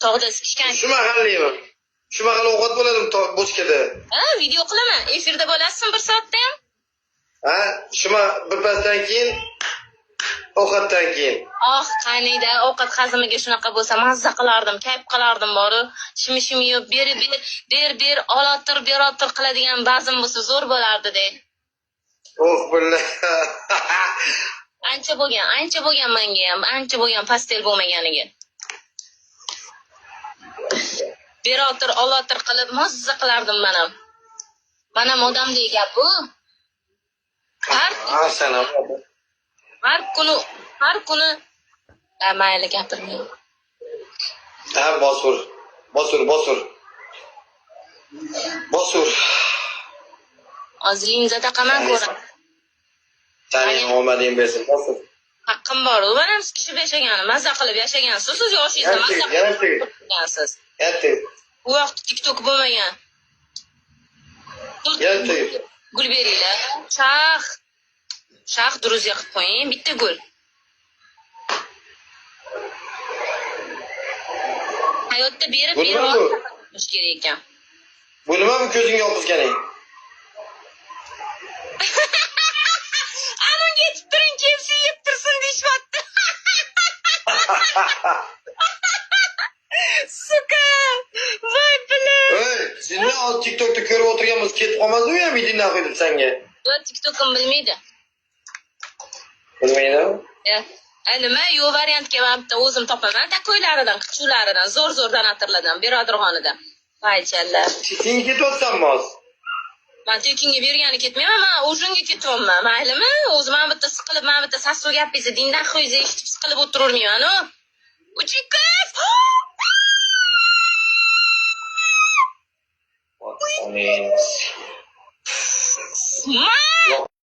Tog'da sikishgan. Shu mahallimi? Shu mahal ovqat bo'ladimi bochkada? Ha, video qilaman. Efirda bo'lasizmi bir soatda ham? Ha, shu birpasdan keyin, ovqatdan keyin. Oh, qaniyda ovqat hazmiga shunaqa bo'lsa, mazza qilardim, kayf qilardim boru. Shimi shimi yeb, ber ber ber ber, olotir berotir qiladigan bazm bo'lsa zo'r bo'lardi-de. Oh, billah. Ancha bo'lgan, ancha bo'lgan menga ham, ancha bo'lgan pastel bo'lmaganiga. Berotir, olotir qilib mazza qilardim men ham. Men ham odamdek gap bu. Har Ha, sen ham. har kuni, har kuni, ha, mayli, gapirmayman. Ha, bosur. Bosur, bosur. Bosur. Hozir linza taqaman, ko'raman. Sening omading bersin, bosur. Haqqim bor. U ham sikishib yashagani, mazza qilib yashagansiz. Siz yoshingizda Yana mazza teg, yana qilib teg. yashagansiz. Yana teg. U vaqt TikTok bo'lmagan. Yana teg. Gul beringlar. Shah. Shah, друзья qilib qo'ying, bitta gul. Hayotda berib Bu berib nima bu? olish kerak ekan. Bu nima bu ko'zingga yoqizganing? Anunga aytib turing, KFC yeb tursin deyishyapti. Сука! Voy bilim. Ey, seni hozir TikTokda ko'rib o'tirganmiz, ketib qolmazdimi ham иди нахуй deb senga? Ular TikTok'im bilmaydi. Bilmaydimi? Ya. Nima, yo'q variantga man bitta o'zim topaman, takoylaridan, qichuvlaridan, zo'r zo'r donatorlardan, berodirxonidan. Voy challa. Sen ketyapsanmi hozir? Man tekinga bergani ketmayman, man o'zimga ketyapman. Maylimi? O'zi man bitta siqilib, man bitta sassiq gapingizni, dindan qo'yingizni eshitib siqilib o'tiravermayman-u. Uchikov! Onang. Ma!